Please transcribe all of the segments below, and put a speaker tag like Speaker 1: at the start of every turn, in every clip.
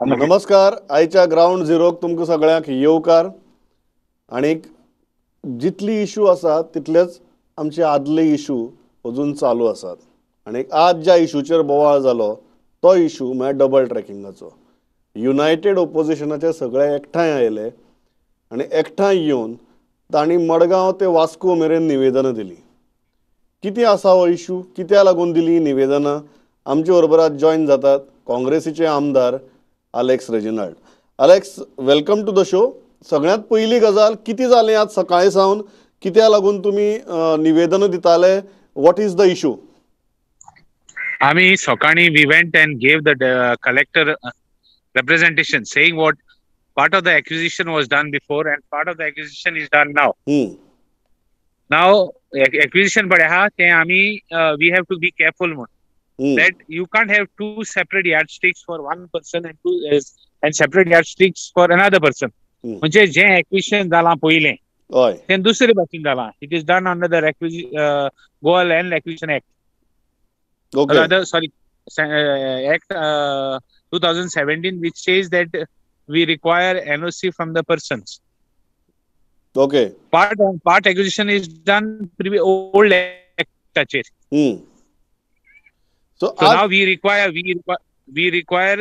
Speaker 1: नमस्कार, आयच्या ग्रावंड झिरोक तुमकां सगळ्यांक येवकार. आनीक जितली इशू आसा तितलेच आमचे आदले इशू अजून चालू आसात. आनी आज ज्या इशूचेर बोवाळ जालो तो इशू म्हळ्यार डबल ट्रॅकिंगाचो. युनायटेड ओपोजिशनाचे सगळे एकठांय आयले आनी एकठांय येवन तांणी मडगांव ते वास्को मेरेन निवेदनां दिलीं. कितें आसा हो इशू, कित्याक लागून दिली निवेदनां? आमचे बरोबर आज जॉयन जातात काँग्रेसीचे आमदार Alex Reginald. Alex, welcome to the show. सगळ्यांत पयली गजाल, कितें जालें आज सकाळी सावन, कित्याक लागून तुमी निवेदनां दिताले? What is the issue?
Speaker 2: आमी सकाळी we went and gave the collector representation saying what part of the acquisition was done before and part of the acquisition is done now. Now acquisition पळय आहा तें आमी we have to be careful म्हूण that you can't have two separate yardsticks for one person and two and separate yardsticks for another person. म्हणजे जे acquisition जालां पयलें तें दुसरे भाशेन जालां. It is done under the Goa Land Acquisition Act.
Speaker 1: Okay.
Speaker 2: Rather, sorry, Act 2017, which says that we require NOC from the persons.
Speaker 1: Okay.
Speaker 2: Part acquisition is done old act.
Speaker 1: So
Speaker 2: now we require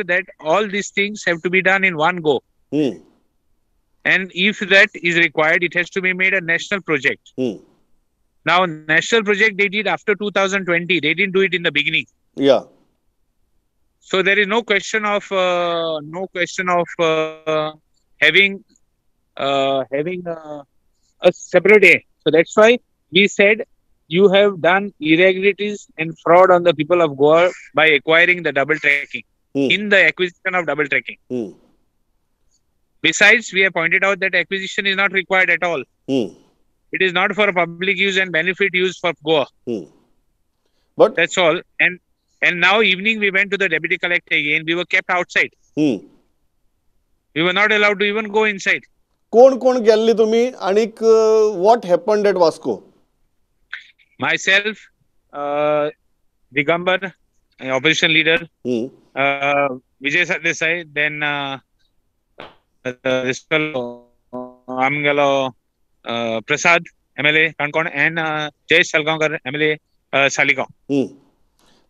Speaker 2: that all these things have to be done in one go. And if that is required, it has to be made a national project. Now, national project they did after 2020. They didn't do it in the beginning.
Speaker 1: Yeah.
Speaker 2: So there is no question of having a separate day. So that's why we said you have done irregularities and fraud on the people of Goa by acquiring the double tracking, in the acquisition of double tracking. Besides, we have pointed out that acquisition is not required at all. It is not for public use and benefit use for Goa.
Speaker 1: But
Speaker 2: that's all. And now evening we went to the deputy collector again. We were kept outside. We were not allowed to even go inside.
Speaker 1: Kon kon gelli tumi anik what happened at Vasco?
Speaker 2: Myself, Digambar, opposition leader, Vijay Sardesai, then this fellow, Amgalo Prasad, MLA, Kankon, and Jayesh Salgaonkar, MLA, Saligao.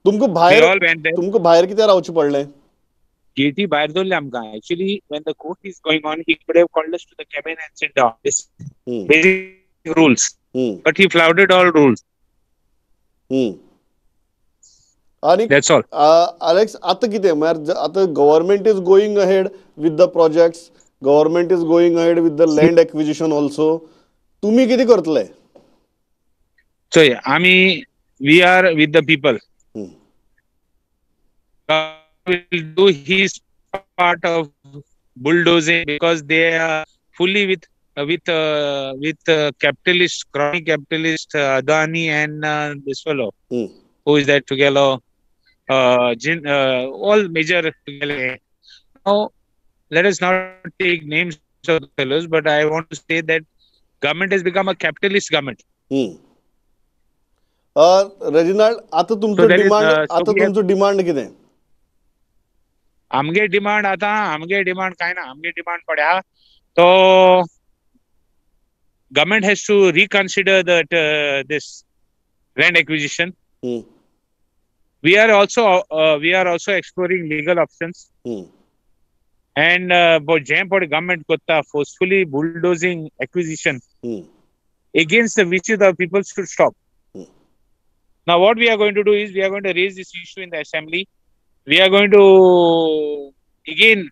Speaker 1: तुमको भायर कित्याक रावचें पडलें?
Speaker 2: गेटी भायर दवरले आमकां. Actually, when the court is going on, he could have called us to the cabin and sit down. This basic rules. But he flouted all rules.
Speaker 1: आणि
Speaker 2: that's all.
Speaker 1: Alex, आता कितें म्हळ्यार आतां government is going ahead with the projects, government is going ahead with the land acquisition also. तुमी कितें करतले?
Speaker 2: चोय, आमी we are with the people. Will do his part of bulldozing because they are fully with capitalist, chronic capitalist Adani and this fellow, who is that together, all major together. Now, let us not take names of the fellows, but I want to say that government has become a capitalist government.
Speaker 1: Reginald, आता तुमचं demand, आता तुमचं demand कितें?
Speaker 2: आमगे demand आता, आमगे demand काय ना, आमगे डिमांड पड्या तो government has to reconsider that this land acquisition. We are also exploring legal options. And जे पड government करता forcefully bulldozing acquisition against the wishes of people should stop. Now, what we are going to do is we are going to raise this issue in the assembly. We are going to again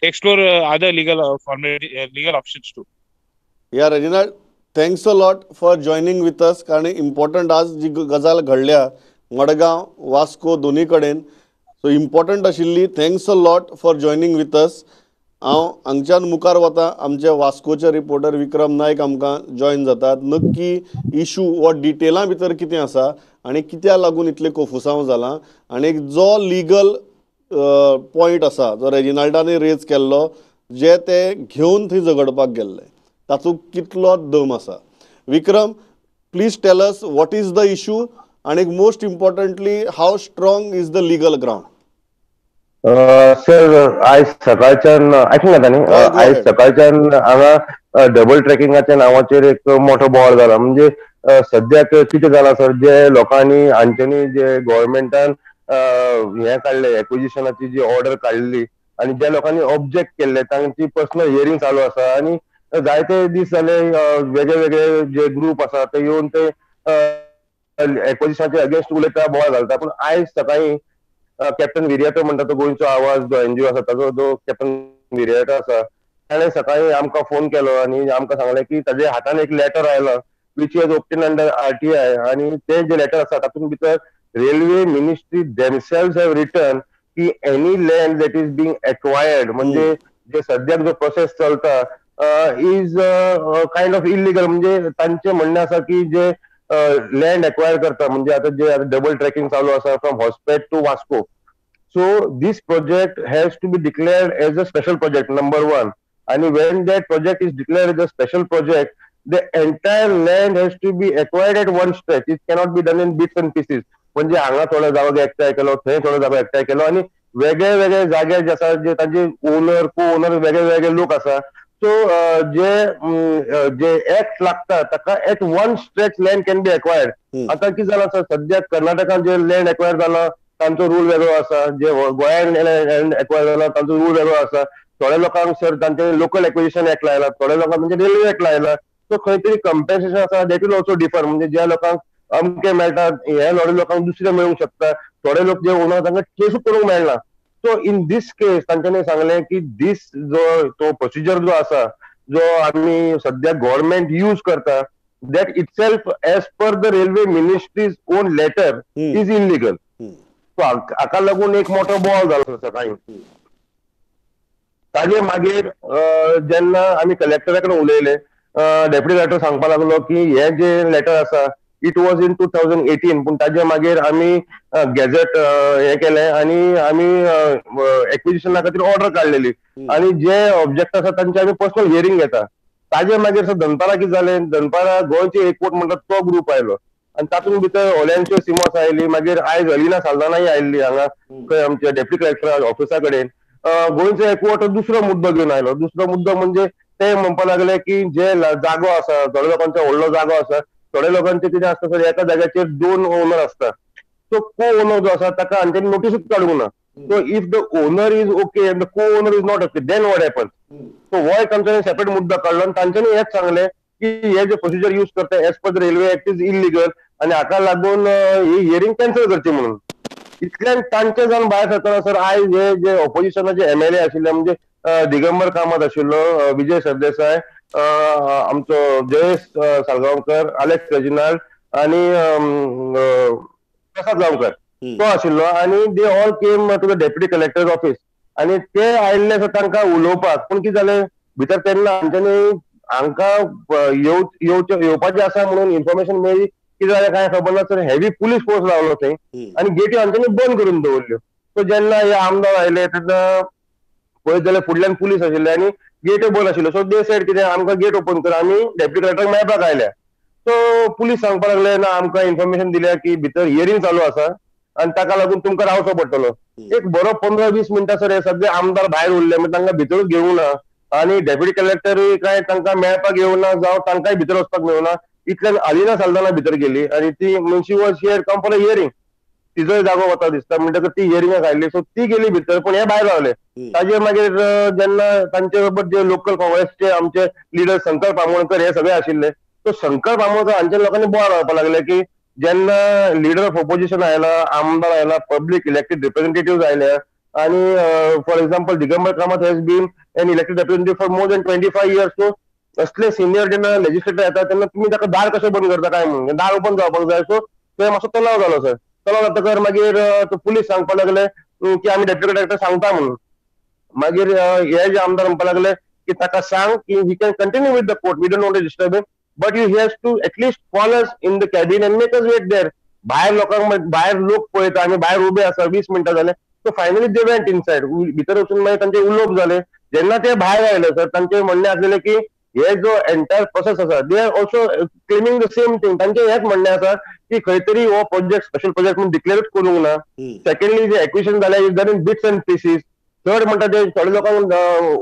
Speaker 2: explore other legal legal options too.
Speaker 1: Yeah, Reginald, thanks a lot for joining with us. कारण important आज जी गजाल घडल्या मडगांव वास्को दोन्ही कडेन, so important आशिल्ली. Thanks a lot for joining with us. हांव हांगच्यान मुखार वता, आमचे वास्कोचे रिपोर्टर विक्रम नायक आमकां जॉयन जातात. नक्की इशू वा डिटेलां भितर कितें आसा आनी कित्याक लागून इतलें कोफुसांव जालां आनी जो लिगल पॉयंट आसा जो रेजिनाल्डान रेज केल्लो, जे ते घेवन थंय झगडपाक गेल्ले, तातूंत कितलो दम आसा. Vikram, please tell us what is the issue आनी most importantly how strong is the legal ground.
Speaker 3: Sir, आयज सकाळच्यान आयकूंक येता न्ही? आयज सकाळच्यान हांगा डबल ट्रॅकिंगाच्या नांवाचेर एक मोठो बोवाळ जाला. म्हणजे सद्याक कितें जाला सर, जे लोकांनी हांच्यांनी जे गव्हर्मेंटान हें काडलें, एक्विजिशनाची जी ऑर्डर काडली आनी ज्या लोकांनी ऑब्जेक्ट केल्ले तांची पर्सनल हियरींग चालू आसा. आनी जायते दीस जाले वेगळे वेगळे जे ग्रुप आसा ते येवन ते एक्विजिशनाचे अगेन्स्ट उलयता, बोवाळ घालता. पूण आयज सकाळीं कॅप्टन विरियातो म्हणटा तो गोंयचो आवाज जो एनजीओ आसा ताजो जो कॅप्टन विरियातो आसा ताणें सकाळीं आमकां फोन केलो आनी आमकां सांगलें की ताजे हातान एक लेटर आयलां which has obtained under RTI. आनी तें जें लेटर आसा तातूंत भितर railway ministry themselves have written की any land that is being acquired, म्हणजे जे सद्याक जो प्रोसेस चलता is kind of illegal. म्हणजे तांचें म्हणणें आसा की जे लँड एक्वायर करता, म्हणजे आता जे डबल ट्रॅकिंग चालू आसा from Hospet to Vasco, so this project has to be declared as a special project number one. आनी when that project is declared as a special project, the entire land has to be acquired at one stretch. It cannot be done in bits and pieces. म्हणजे हांगा थोडो जागो एकठांय केलो, थंय थोडो जागो एकठांय केलो आनी वेगळे वेगळे जाग्यार जे आसा जे तांचे ओनर को ओनर वेगळे वेगळे लोक आसा. सो जे जे एक्ट लागता ताका at one stretch land can be acquired. आतां कितें जालां सर, सद्याक कर्नाटकान जे लँड एक्वायर जाला तांचो रूल वेगळो आसा, जे गोंयान लँड एक्वायर जाला तांचो रूल वेगळो आसा. थोड्या लोकांक सर तांचे लोकल एक्विजिशन एक्ट लायला, थोड्या लोकांक तांचे रेल्वे एक्ट लायला. सो खंय तरी कंपेन्सेशन आसा that will also differ. म्हणजे ज्या लोकांक अमके मेळटा हे थोड्या लोकांक दुसरे मेळूंक शकता, थोडे लोक जे ओनर तांकां केसूच करूंक मेळना. सो इन दीस केस तांच्यांनी सांगलें की दीस जो तो प्रोसिजर जो आसा जो आमी सद्याक गव्हर्मेंट यूज करता that itself as per the railway ministry's own letter is illegal. So हाका लागून एक मोठो बोवाळ जालो सकाळीं. ताजे मागीर जेन्ना आमी कलेक्टरा कडेन उलयले, डेप्युटी कलेक्टर सांगपाक लागलो की हे जे लेटर आसा it was in 2018, पूण ताजे मागीर आमी गॅझेट हे केलें आनी आमी एक्विजिशना खातीर ऑर्डर काडलेली आनी जे ऑब्जेक्ट आसा तांचे आमी पर्सनल हियरींग घेता. ताजे मागीर सर दनपारां कितें जालें, दनपारां गोंयचे एकवट म्हणटा तो ग्रुप आयलो आनी तातूंत भितर ओल्यांच्यो सिमोस आयली, मागीर आयज अलिना साल्दानाय आयिल्ली हांगा खंय आमच्या डेप्युटी कलेक्टर ऑफिसा कडेन. गोंयचो एकवट दुसरो मुद्दो घेवन आयलो. दुसरो मुद्दो म्हणजे ते म्हणपाक लागले की जे जागो आसा थोड्या लोकांचो व्हडलो जागो आसा, थोड्या लोकांचे कितें आसता सर एका जाग्याचेर दोन ओनर आसता. सो को ओनर जो आसा ताका हांच्यानी नोटीसूच काडूंक ना. So if the owner is okay and the co owner is not okay then what happens. So हो एक तांच्यांनी सेपरेट मुद्दो काडलो आनी तांच्यांनी हेंच सांगलें की हे जे प्रोसिजर यूज करता as per the railway act is illegal आनी हाका लागून ही हियरींग कॅन्सल करची म्हणून. इतल्यान तांचे जावन भायर सरतना सर आयज हे जे ऑपोजिशनाचे एमएलए आशिल्ले, म्हणजे दिगंबर कामत आशिल्लो, विजय सरदेसाय, आमचो जयेश साळगांवकर, आलेक्स रेजिनाल्ड आनी प्रसाद गांवकर तो आशिल्लो. आनी they all came to the deputy collector office आनी ते आयिल्ले सर तांकां उलोवपाक. पूण कितें जालें भितर तेन्ना हांच्यांनी हांकां येवपाचें आसा म्हणून इन्फॉर्मेशन मेळ्ळी. कितें जालें कांय खबर ना सर, हेवी पुलीस फोर्स रावलो थंय आनी गेटी हांच्यांनी बंद करून दवरल्यो. सो जेन्ना हे आमदार आयले तेन्ना पळयत जाल्यार फुडल्यान पुलीस आशिल्ले आनी गेट बंद आशिल्लो. सो they said कितें आमकां गेट ओपन कर, आमी डेप्युटी कलेक्टराक मेळपाक आयल्या. सो पुलीस सांगपाक लागले ना आमकां इन्फॉर्मेशन दिल्या की भितर हियरींग चालू आसा आनी ताका लागून तुमकां रावचो पडटलो. एक बरो 15-20 मिनटां सर हे सगळे आमदार भायर उरले, म्हणजे तांकां भितरूच घेवंक ना आनी डेप्युटी कलेक्टरूय काय तांकां मेळपाक येवंक ना जावं तांकांय भितर वचपाक मेळूंक ना. इतल्यान अलिना साल्दाना भितर गेली आनी ती she was here come for a hearing, तिजोय जागो वता दिसता म्हणटकच ती हियरिंगाक आयली. सो ती गेली भितर, पूण हे भायर रावले. ताजे मागीर जेन्ना तांचे बरोबर जे लोकल काँग्रेसचे आमचे लिडर शंकर पामोणकर हे सगळे आशिल्ले, सो शंकर पामोणकर हांच्या लोकांनी बोवाळ घालपाक लागले की जेन्ना लिडर ऑफ ऑपोजिशन आयला, आमदार आयला, पब्लीक इलेक्टेड रिप्रेझेंटेटिव्ह आयल्या आनी for example Digambar Kamat has been an elected representative for more than 25 years. So असले सिनियर जेन्ना लेजिस्लेटर येता तेन्ना तुमी ताका दार कशें बंद करता काय म्हणून, दार ओपन जावपाक जाय. सो थंय मातसो तणाव जालो सर. तणाव जातकर मागीर पुलीस सांगपाक लागले की आमी डेप्युटी कलेक्टर सांगता म्हणून. मागीर हे जे आमदार म्हणपाक लागले की ताका सांग की he can continue with the court, we don't want to disturb him, but you has to at least call us in the cabin and make us wait there. भायर लोकांक भायर लोक पळयता आमी भायर उबे आसा 20 मिनटां जाले. So finally they went inside, भितर वचून मागीर तांचे उलोवप जालें. जेन्ना ते भायर आयले सर तांचें म्हणणें आसलेलें की हे जो एंटायर प्रोसेस आसा they are also claiming the same thing. तांचें हेंच म्हणणें आसा की खंय तरी हो प्रोजेक्ट स्पेशल प्रोजेक्ट म्हणून डिक्लेरूच करूंक ना. सेकंडली जे एक्विजिशन जालें is done in bits and pieces. Third म्हणटा ते थोडे लोकांक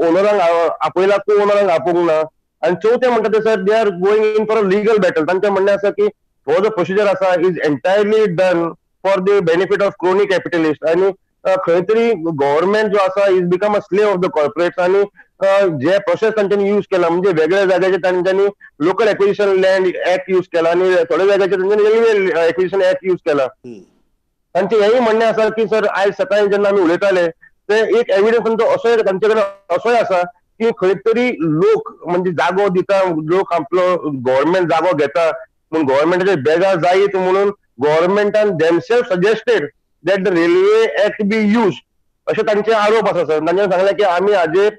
Speaker 3: ओनरांक आपयला, को ओनरांक आपोवंक ना. आनी चवथें म्हणटा ते sir they are going in for a legal battle. तांचें म्हणणें आसा की हो जो प्रोसिजर आसा is entirely done for the benefit of crony capitalist आनी खंय तरी गव्हर्मेंट जो आसा is become a slave of the corporates. आनी जे प्रोसेस तांच्यांनी यूज केला म्हणजे वेगळ्या जाग्याचे तांच्यांनी local acquisition land act use केला आनी थोड्या जाग्याचे तांच्यांनी रेल्वे एक्विजिशन एक्ट यूज केला. तांचें हेंय म्हणणें आसा की सर आयज सकाळी जेन्ना आमी उलयताले ते एक एविडन्स तांचो असोय तांचे कडेन असोय आसा की खंय तरी लोक म्हणजे जागो दिता, लोक आपलो गव्हर्मेंट जागो घेता म्हूण गव्हर्मेंटाचे बेजार जायत म्हणून गव्हर्मेंटान themselves suggested that the railway act be use अशे तांचे आरोप आसा सर. तांच्यानी सांगलें की आमी हाजेर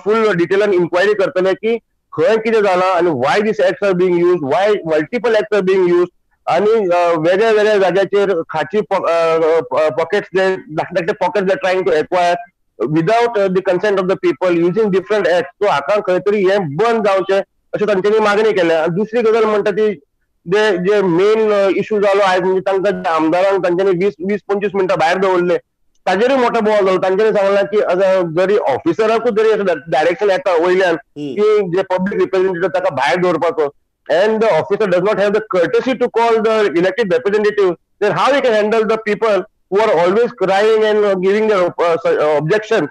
Speaker 3: फूल डिटेलान इन्क्वायरी करतले की खंय कितें जालां आनी why these acts are being use, why multiple acts are being use आनी वेगळ्या वेगळ्या जाग्याचेर खाची पॉकेट्स धाकटे pockets they trying to acquire without the consent of the people using different act. So हाका खंय तरी हें बंद जावचें अशें तांच्यांनी मागणी केल्या. आनी दुसरी गजाल म्हणटा ती जे मेन इशू जालो आयज म्हणजे तांकां आमदारांक तांच्यांनी 20-25 मिनटां भायर दवरले ताजेरूय मोठो बोवाळ जालो. तांच्यांनी सांगलां की जरी ऑफिसराकूच जरी डायरेक्शन येता वयल्यान की जे पब्लीक रिप्रेझेंटेटिव्ह ताका भायर दवरपाचो and the officer does not have the courtesy to call the elected representative, then how he can handle the people who are always crying and giving their objection.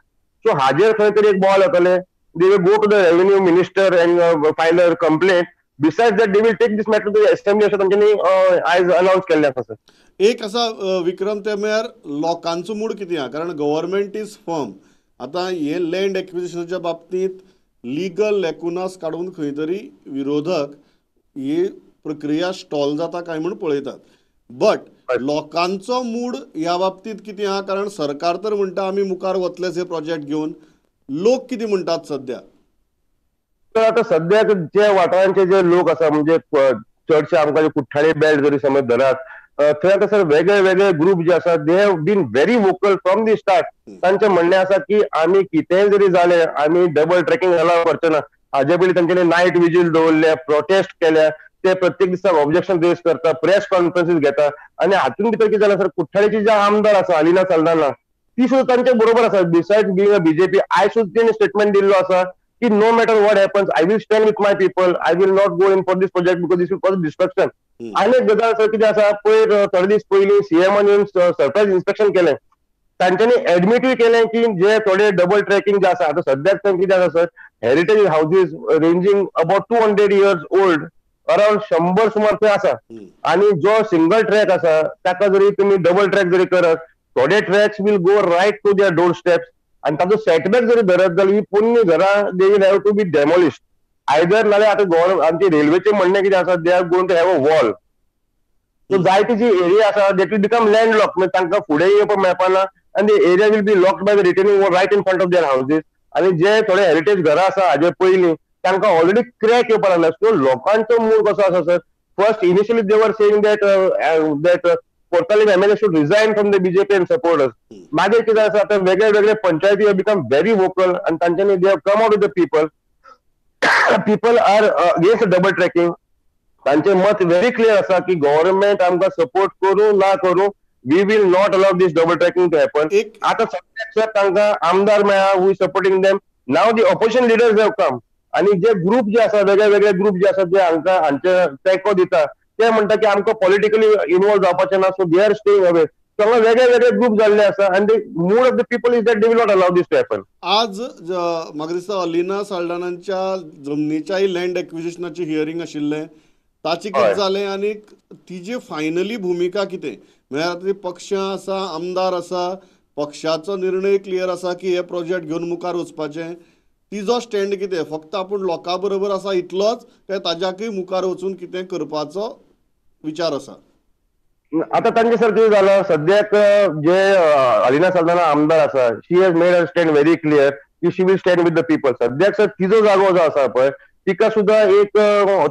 Speaker 3: So हाजेर खंय तरी एक बोवाळ जातले. They will go to the revenue minister and file a complaint. Besides that, they will take this matter to the assembly अशें तांच्यांनी आयज अनावन्स केल्लें आसा सर.
Speaker 1: एक आसा विक्रम, ते म्हळ्यार लोकांचो मूड कितें आहा, कारण गव्हर्मेंट is firm. आतां हे लँड एक्विजिशनाच्या बाबतींत लिगल लॅकुनास काडून खंय तरी विरोधक ही प्रक्रिया स्टॉल जाता काय म्हूण पळयतात. बट लोकांचो मूड ह्या बाबतींत कितें आहा, कारण सरकार तर म्हणटा आमी मुखार वतलेच हे प्रोजेक्ट घेवन, लोक कितें म्हणटात सद्या?
Speaker 3: तर आतां सद्याक जे वाठारांचे जे लोक आसा म्हणजे चडशे आमकां कुठ्ठाळे बेल्ट जरी समज धरात थंय आतां सर वेगळे वेगळे ग्रुप जे आसा they have been very vocal from the start. तांचें म्हणणें आसा की आमी कितेंय जरी जालें आमी डबल ट्रेकिंग अलाव करचे ना. हाजे पयलीं तांच्यांनी नायट विजील दवरल्या, प्रोटेस्ट केल्या, ते प्रत्येक दिसाक ऑब्जेक्शन रेज करता, प्रेस कॉन्फरन्सीस घेता. आनी हातूंत भितर कितें जालां सर, कुठ्ठाळेची जे आमदार आसा अलिना साल्दाना ती सुद्दां तांचे बरोबर आसा. बिसायड बिंग अ बीजेपी आयज सुद्दां तेणी स्टेटमेंट दिल्लो आसा की no matter what happens I will stand with my people, I will not go in for this project because this will cause destruction. आनी एक गजाल सर कितें आसा, पयर थोडे दीस पयलीं सीएमान येवन सरप्रायज इन्स्पेक्शन केलें, तांच्यांनी एडमिटूय केलें की जे थोडे डबल ट्रॅकिंग जे आसा आतां सद्याक थंय कितें आसा sir, heritage houses ranging about 200 years old around 100 सुमार थंय आसा. आनी जो सिंगल ट्रॅक आसा ताका जरी तुमी डबल ट्रॅक जरी करत थोडे tracks will go right to their door steps आनी ताचो सेटबॅक जरी धरत जाल्यार ही पोन्नी घरां they will have to be demolished either. नाल्यार आतां गव्हर्मेंट आमचे रेल्वेचें म्हणणें कितें आसा, they are going to have a wall. So जायती जी एरिया आसा that will become land lock, म्हणजे तांकां फुडें येवपाक मेळपा ना आनी the area will be locked by the retaining wall right in front of their houses. आनी जे थोडे हेरिटेज घरां आसा हाजे पयलीं तांकां ऑलरेडी क्रॅक येवपाक लागला. सो लोकांचो मूड कसो आसा sir, first initially they were saying that that Cortalim MLA should resign from the BJP and support us. मागीर कितें आसा आतां वेगळे वेगळे पंचायती have become very vocal आनी तांच्यांनी they have come out with the people. People are against double tracking. तांचें मत व्हेरी क्लियर आसा की गव्हर्मेंट आमकां सपोर्ट करूं ना करूं we will not allow this double tracking to happen. आतां सद्याक सर तांकां आमदार मेळ्ळा who is supporting them. Now the opposition leaders have come आनी जे ग्रुप जे आसा वेगळे वेगळे ग्रुप जे आसा जे हांकां हांचे तेंको दिता ते म्हणटा की आमकां पॉलिटिकली इन्वॉल्व जावपाचें ना, so they are staying away. So हांगा वेगळे वेगळे ग्रुप जाल्ले आसा आनी the mood of the people is that they will not allow this to happen.
Speaker 1: आज म्हाका दिसता अलिना साल्दानाच्या जमनीच्याय लँड एक्विजिशनाची हियरींग आशिल्लें, ताचें कितें जालें आनी तिजी फायनली भुमिका कितें? म्हळ्यार आतां पक्ष आसा, आमदार आसा, पक्षाचो निर्णय क्लियर आसा की हे प्रोजेक्ट घेवन मुखार वचपाचें, तिजो स्टँड कितें? फक्त आपूण लोकां बरोबर आसा इतलोच काय ताज्याकय मुखार वचून कितें करपाचो विचार आसा?
Speaker 3: आतां तांचे सर कितें जालां सद्याक जे अलिना साल्दाना आमदार आसा she has made her stand very clear की she will stand with the people. सद्याक सर तिजो जागो जो आसा पळय तिका सुद्दां एक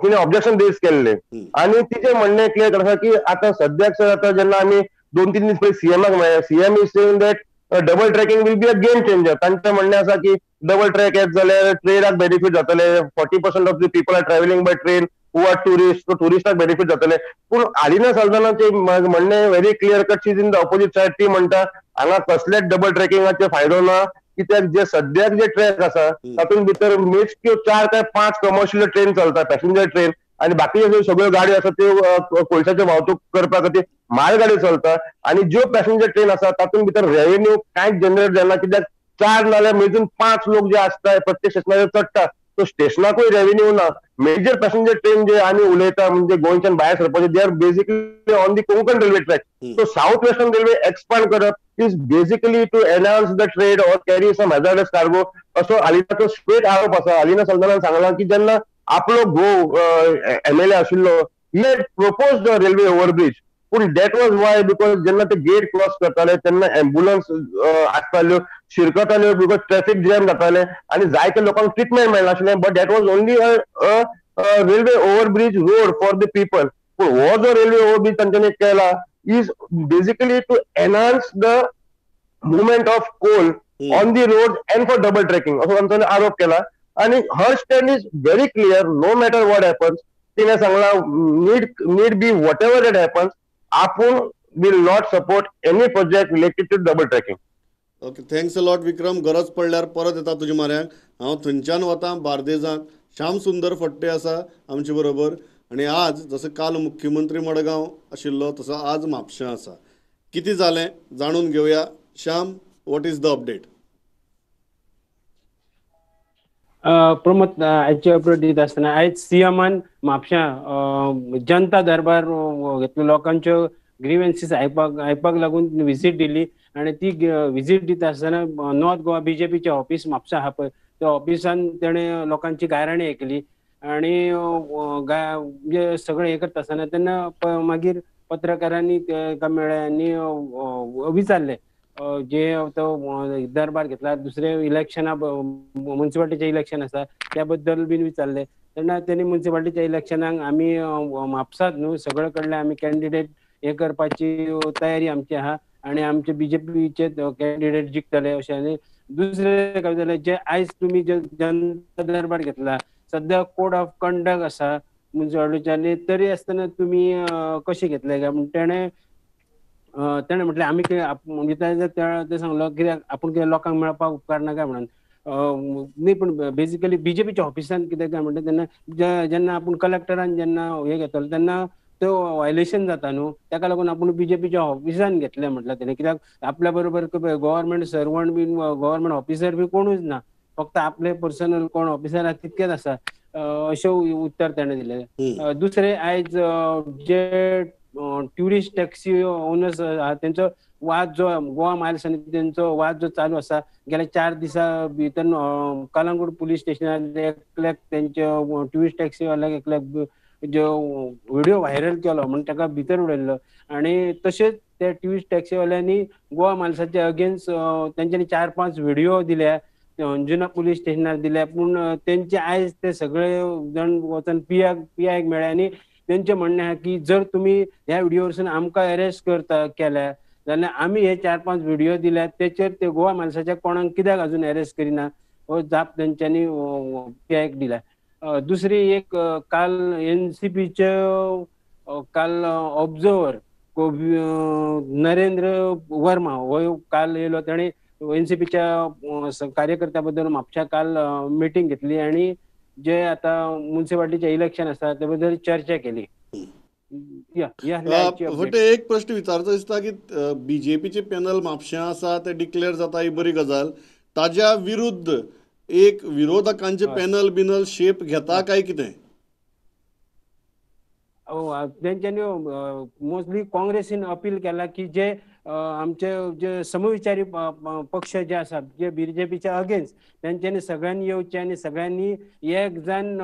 Speaker 3: तिणें ऑब्जेक्शन रेज केल्लें आनी तिचें म्हणणें क्लियर आसा की आतां सद्याक सर आतां जेन्ना आमी 2-3 दीस पयलीं सीएमाक मेळ्ळे, CM is saying that Double tracking will be a game changer. तांचें म्हणणें आसा की डबल ट्रॅक येत जाल्यार ट्रेनाक बेनिफीट जातले. 40% of the people are travelling by train who are tourist, so ट्युरिस्टाक benefit जातले. पूण आलिना साल्दानाचें म्हणणें very clear cut, she is in the opposite side. ती म्हणटा हांगा कसलेच डबल ट्रॅकिंगाचे फायदो ना, कित्याक जे सद्याक जे ट्रॅक आसा तातूंत भितर मेजक्यो 4 काय 5 कमर्शियल ट्रेन चलता, पॅसेंजर ट्रेन, आनी बाकीच्यो ज्यो सगळ्यो गाडयो आसा त्यो कोळशाच्यो वाहतूक करपा खातीर मालगाडी चलता. आनी ज्यो पॅसेंजर ट्रेन आसा तातूंत भितर रेव्हेन्यू कांयच जनरेट जायना, कित्याक 4 नाल्यार मेजून 5 लोक जे आसता प्रत्येक स्टेशनाचेर चडटा, सो स्टेशनाकूय रेव्हेन्यू ना. मेजर पॅसेंजर ट्रेन जे आमी उलयता म्हणजे गोंयच्यान भायर सरपाचे, they are basically on the Konkan railway track. So South Western Railway expand करप is basically to enhance the trade or carry some hazardous cargo, असो आलिनाचो स्ट्रेट आरोप आसा. आलिना सल्दानान सांगला की जेन्ना आपलो घोव एमएलए आशिल्लो, he had propose the railway overbridge, पूण that was why because जेन्ना ते गेट क्रॉस करताले तेन्ना एम्बुलन्स आसताल्यो, शिरकताल्यो, because traffic jam जाताले आनी जायते लोकांक ट्रिटमेंट मेळनाशिल्लें. But that was only a railway overbridge road for the people. पूण हो जो रेल्वे ओव्हरब्रिज तांच्यांनी केला is basically to enhance the movement of coal on the road and for double tracking, असो तांच्यांनी आरोप केला. आनी her stand is very clear, no matter what happens. तिणें सांगलां need be whatever that happens, आपूण will not support any project related to double tracking.
Speaker 1: Okay, thanks a lot Vikram. गरज पडल्यार परत येता तुज्या म्हऱ्याक. हांव थंयच्यान वता बार्देजाक. श्याम सुंदर फट्टे आसा आमचे बरोबर. आनी आज जसो काल मुख्यमंत्री मडगांव आशिल्लो तसो आज म्हापशां आसा. कितें जालें जाणून घेवया. Shyam, what is the update?
Speaker 4: Pramod, आयची अपडेट दिता आसतना आयज सीएमान म्हापशां जनता दरबार घेतलो, लोकांच्यो ग्रीवेन्सीस आयकपाक लागून विजीट दिली. आनी ती विजीट दिता आसतना नॉर्थ गोवा बीजेपीचें ऑफिस म्हापसा आहा पळय, त्या ऑफिसान तेणें लोकांची गाराणी आयकली आनी म्हणजे सगळें हें करता आसतना तेन्ना मागीर पत्रकारांनी ताका मेळ्ळे आनी विचारलें जे तो दरबार घेतला, दुसरे इलेक्शना मुन्सिपालिटीचें इलेक्शन आसा त्या बद्दल बीन विचारलें. तेन्ना तेणी मुन्सिपालिटीच्या इलेक्शनाक आमी म्हापसात न्हू सगळे कडले आमी कॅन्डिडेट हे करपाची तयारी आमची आहा आनी आमचे बीजेपीचे कॅन्डिडेट जिखतले अशें. आनी दुसरें काय जालें, जे आयज तुमी जे जनता दरबार घेतला सद्या कोड ऑफ कंडक्ट आसा मुन्सिपालिटीचे, आनी तरी आसतना तुमी कशें घेतले काय म्हण तेणें तेणें म्हटलें आमी म्हणजे तें सांगलो कित्याक आपूण कितें लोकांक मेळपाक उपकारना काय म्हणून न्ही, पूण बेजिकली बीजेपीच्या ऑफिसान कितें काय म्हणटा तेन्ना जेन्ना आपूण कलेक्टरान जेन्ना हें घेतलो तेन्ना त्यो व्हायलेशन जाता न्हू, ताका लागून आपूण बीजेपीच्या ऑफिसान घेतलें म्हटलें तेणें. कित्याक आपल्या बरोबर गव्हर्मेंट सर्वंट बीन गव्हर्मेंट ऑफिसर बी कोणूच ना, फक्त आपले पर्सनल कोण ऑफिसर आसा तितकेच आसा अशें उत्तर तेणें दिलें. दुसरें आयज जे ट्युरिस्ट टॅक्सी ओनर्स आहा तेंचो वाद जो गोवा मायल्स आनी तेंचो वाद जो चालू आसा गेल्या 4 दिसां भितर कलंगूट पुलीस स्टेशनार एकल्याक तेंच्या ट्युरिस्ट टॅक्सीवाल्याक एकल्याक जो व्हिडिओ व्हायरल केलो म्हण ताका भितर उडयल्लो. आनी तशेंच त्या ट्युरिस्ट टॅक्सीवाल्यांनी गोवा मायल्साच्या अगेन्स्ट तेंच्यांनी 4-5 व्हिडिओ दिल्या, अंजुना पुलीस स्टेशनार दिल्या. पूण तेंचे आयज ते सगळे जाण वचून पीआयक मेळ्ळे आनी तेंचें म्हणणें आहा की जर तुमी ह्या व्हिडिओ वरसून आमकां अरेस्ट करता केल्या जाल्यार आमी हे 4-5 व्हिडिओ दिल्या तेचेर ते गोवा मायल्साच्या कोणाक कित्याक अजून अरेस्ट करिना हो जाप तेंच्यांनी पीआयक दिल्या. दुसरी एक काल एनसीपीचे काल ऑब्जर्वर नरेंद्र वर्मा हो काल येयलो, तेणें एनसीपीच्या कार्यकर्त्या बद्दल म्हापशा काल मिटींग घेतली आनी जे आता मुन्सिपालिटीचे इलेक्शन आसा ते बद्दल चर्चा केली.
Speaker 1: फक्त एक प्रश्न विचारचो दिसता की बीजेपीचे पॅनल म्हापश्यां आसा ते डिक्लेअर जाता ही बरी गजाल, ताज्या विरुद्ध एक विरोधकांचे पॅनल बिनल शेप घेता काय कितें?
Speaker 4: तेंच्यांनी मोस्टली काँग्रेसीन अपील केला की जे आमचे जे समविचारी पक्ष जे आसात जे बीजेपीच्या अगेन्स्ट तेंच्यांनी सगळ्यांनी येवचे आनी सगळ्यांनी एक जाण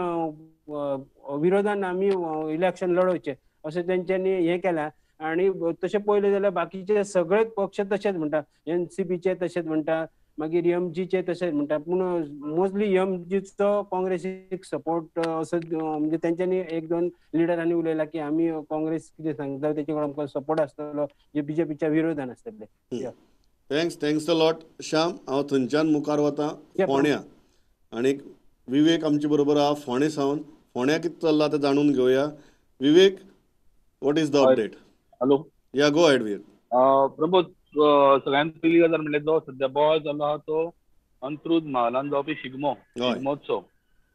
Speaker 4: विरोधान आमी इलेक्शन लढोवचें अशें तेंच्यांनी हें केलां. आनी तशें पळयलें जाल्यार बाकीचे सगळे पक्ष तशेंच म्हणटा, एनसीपीचे तशेंच म्हणटा, मागीर एमजीचे तशेंच म्हणटा, पूण मोस्टली एमजीचो काँग्रेसीक सपोर्ट असो म्हणजे तेंच्यांनी 1-2 लिडरांनी उलयला की आमी काँग्रेस कितें सांगता तेचे कडेन आमकां सपोर्ट आसतलो जे बीजेपीच्या विरोधान आसतले.
Speaker 1: Thanks thanks a lot Shyam. हांव थंयच्यान मुखार वता फोंड्या आनी विवेक आमचे बरोबर आहा फोंडे सावन. फोंड्या कितें चल्लां तें जाणून घेवया. Vivek, what is the update?
Speaker 5: Hello,
Speaker 1: yeah go ahead Vivek.
Speaker 5: Pramod, सगळ्यांत पयली गजाल म्हणल्यार जो सद्या बोवाळ जाल्लो आहा तो अंत्रुज म्हालान जावपी शिगमो शिगमोत्सव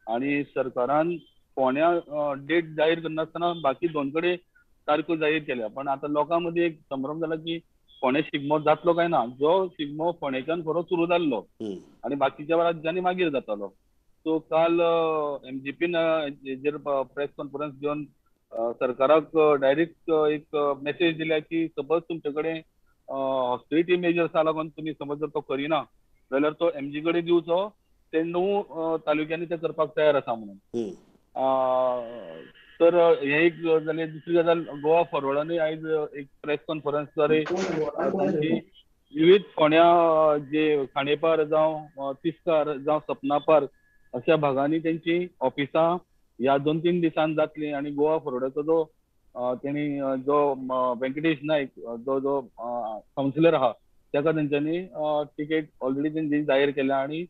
Speaker 5: आनी सरकारान फोंड्या डेट जाहीर करनासतना बाकी दोन कडेन तारखो जाहीर केल्या. पण आतां लोकां मदीं एक संभ्रम जाला की फोंडे शिगमो जातलो काय ना. जो शिगमो फोंडेच्यान खरो सुरू जाल्लो आनी बाकीच्या राज्यांनी मागीर जातालो. सो काल एमजीपीन हेजेर प्रेस कॉन्फरन्स घेवन सरकाराक डायरेक्ट एक मेसेज दिल्या की सपोज तुमचे कडेन हॉस्टिलिटी मेजर्सा लागून तुमी समज जर तो करिना जाल्यार तो एमजी कडेन दिवचो, ते 9 तालुक्यांनी ते करपाक तयार आसा म्हणून. तर हे एक जालें. दुसरी गजाल, गोवा फॉरवर्डानूय आयज एक प्रेस कॉन्फरन्स द्वारे तांची विविध फोंड्या जे खांडेपार जावं तिस्कार जावं सपना पार्क अशा भागांनी तेंची ऑफिसां ह्या 2-3 दिसान जातली. आनी गोवा फॉरवर्डाचो जो तेणी जो व्यंकटेश नायक जो जो कावन्सिलर आहा ताका तेंच्यांनी तिकेट ऑलरेडी तेंच्यांनी जाहीर केल्या आनी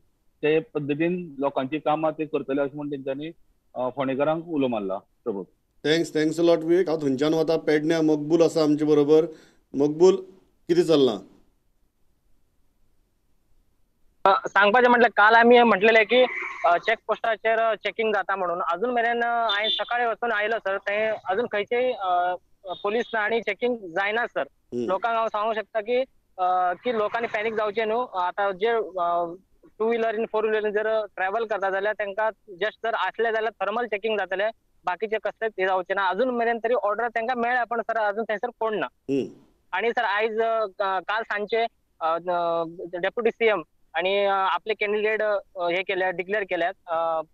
Speaker 5: ते पद्दतीन लोकांची कामां ते करतले अशें म्हूण तेंच्यांनी फोंडेकारांक उलो मारला. Prabhu,
Speaker 1: thanks thanks a lot Vivek. हांव थंयच्यान वता पेडण्या. मकबूल आसा आमचे बरोबर. मकबूल, कितें चल्लां?
Speaker 6: सांगपाचें म्हटल्यार काल आमी म्हटलेलें की चेक पोस्टाचेर चेकिंग जाता म्हणून. अजून मेरेन हांवें सकाळी वचून आयलो सर, थंय अजून खंयचेय पोलीस ना आनी चेकिंग जायना सर. लोकांक हांव सांगूंक शकता की की लोकांनी पॅनीक जावचें न्हू. आतां जे 2 व्हिलर आनी 4 व्हिलर जर ट्रॅव्हल करता जाल्यार तांकां जस्ट जर आसले जाल्यार थर्मल चेकिंग जातलें, बाकीचे कसलेच हे जावचें ना. अजून मेरेन तरी ऑर्डर तांकां मेळ्ळ्या पण सर अजून थंयसर कोण ना. आनी सर आयज काल सांजचे डेप्युटी सीएम आणि आपले कॅन्डिडेट हे केल्या, डिक्लेअर केल्यात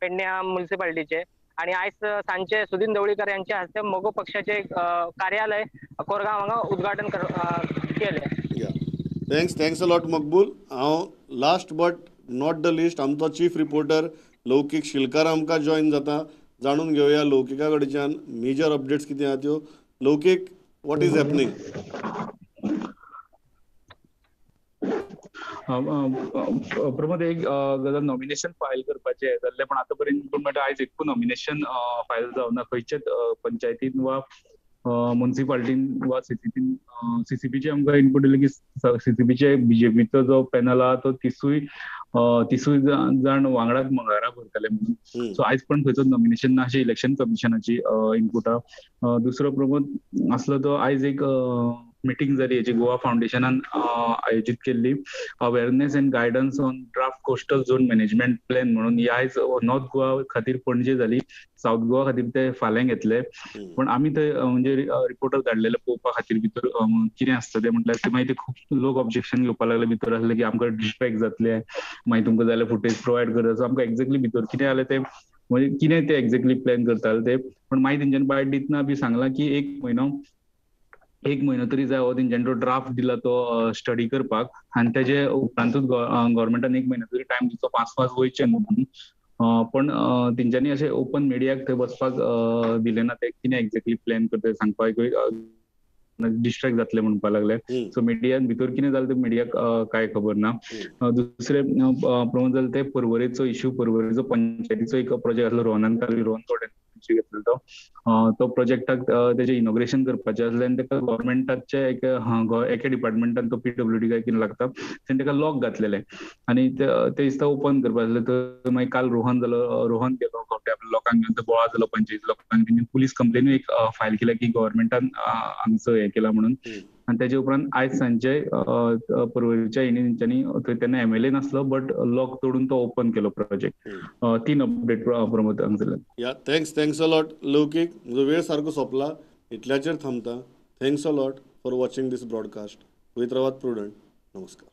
Speaker 6: पेडण्या म्युनिसिपालिटीचे. आणि आयज सांजचे सुदिन ढवळीकर यांच्या हस्ते मगो पक्षाचे कार्यालय कोरगांव हांगा उद्घाटन केले.
Speaker 1: Thanks thanks a lot Maqbool. हांव last but not the least आमचो चीफ रिपोर्टर लौकीक शिलकार आमकां जॉईन जाता. जाणून घेवया लौकिका कडच्यान मेजर अपडेट्स कितें आहा त्यो. Laukik, what is happening?
Speaker 7: Pramod, एक गजाल नॉमिनेशन फायल करपाचें जाल्लें, पण आतां पर्यंत कोण म्हणटा आयज एकूय नॉमिनेशन फायल जावना खंयच्याच पंचायतीन वा म्युनिसिपालिटीन वा सीसीपीन. सीसीपीचे आमकां इनपूट दिलें की सीसीपीचे बीजेपीचो जो पॅनल आहा तो तिसूय जाण वांगडाच मंगळारा भरतले म्हणून. सो आयज पण खंयचोच नॉमिनेशन ना अशें इलेक्शन कमिशनाची इनपूट आहा. दुसरो प्रमोद आसलो तो आयज एक मिटींग जाली हेची गोवा फावंडेशनान आयोजीत केल्ली, awareness and guidance on draft coastal zone management plan म्हणून. ही आयज नॉर्थ गोवा खातीर पणजे जाली, सावथ गोवा खातीर ते फाल्यां घेतले. पण आमी थंय म्हणजे रिपोर्टर धाडलेले पळोवपा खातीर भितर कितें आसता तें. म्हटल्यार ते मागीर ते खूब लोक ऑब्जेक्शन घेवपाक लागले भितर आसले की आमकां डिस्ट्रेक्ट जातले, मागीर तुमकां जाल्यार फुटेज प्रोवायड करता. सो आमकां एक्झॅक्टली भितर कितें जालें तें म्हणजे कितें ते एक्झॅक्टली प्लॅन करताले ते. पण मागीर तेंच्यांनी बायट दितना बी सांगलां की एक म्हयनो तरी जाय हो तेंच्यांनी तो ड्राफ्ट दिला तो स्टडी करपाक, आनी तेजे उपरांतूच गव्हर्मेंटान 1 म्हयनो तरी टायम दिवचो, 5 वयचे म्हणून. पण तेंच्यांनी अशें ओपन मिडियाक थंय वचपाक दिलें ना, ते कितें एक्झॅक्टली प्लॅन करता सांगपाक डिस्ट्रेक्ट जातले म्हणपाक लागले. सो मिडियान भितर कितें जालें तें मिडियाक कांय खबर ना. दुसरें प्रमोद जालें ते पर्वरेचो इश्यू, पर्वरेचो पंचायतीचो एक प्रोजेक्ट आसलो रोहनान काल रोहन थोडे घेतलो तो तो प्रोजेक्टाक तेजें इनॉग्रेशन करपाचें आसलें आनी ताका गव्हर्मेंटाचे एका डिपार्टमेंटान तो पीडब्ल्यूडी काय कितें लागता तेणें ताका लॉक घातलेलें आनी ते दिसता ओपन करपाक आसलें. तर मागीर काल रोहन जालो, रोहन गेलो गांवटे आपल्या लोकांक घेवन, तो बोळा जालो पंचायती लोकांक, तेणी पुलीस कंप्लेनूय एक फायल केल्या की गव्हर्मेंटान हांगचो हें केला म्हणून. आनी तेजे उपरांत आयज सांजचे पर्वरीच्या हेणी तेंच्यांनी थंय तेन्ना एमएलए नासलो बट लॉक तोडून तो ओपन केलो प्रोजेक्ट. 3 अपडेट प्रमोद हांगसरल्यान.
Speaker 1: Yeah, thanks thanks a lot Laukik. म्हजो वेळ सारको सोंपला, इतल्याचेर थांबता. Thanks a lot for watching this broadcast. वयत रावात प्रुडंट. नमस्कार.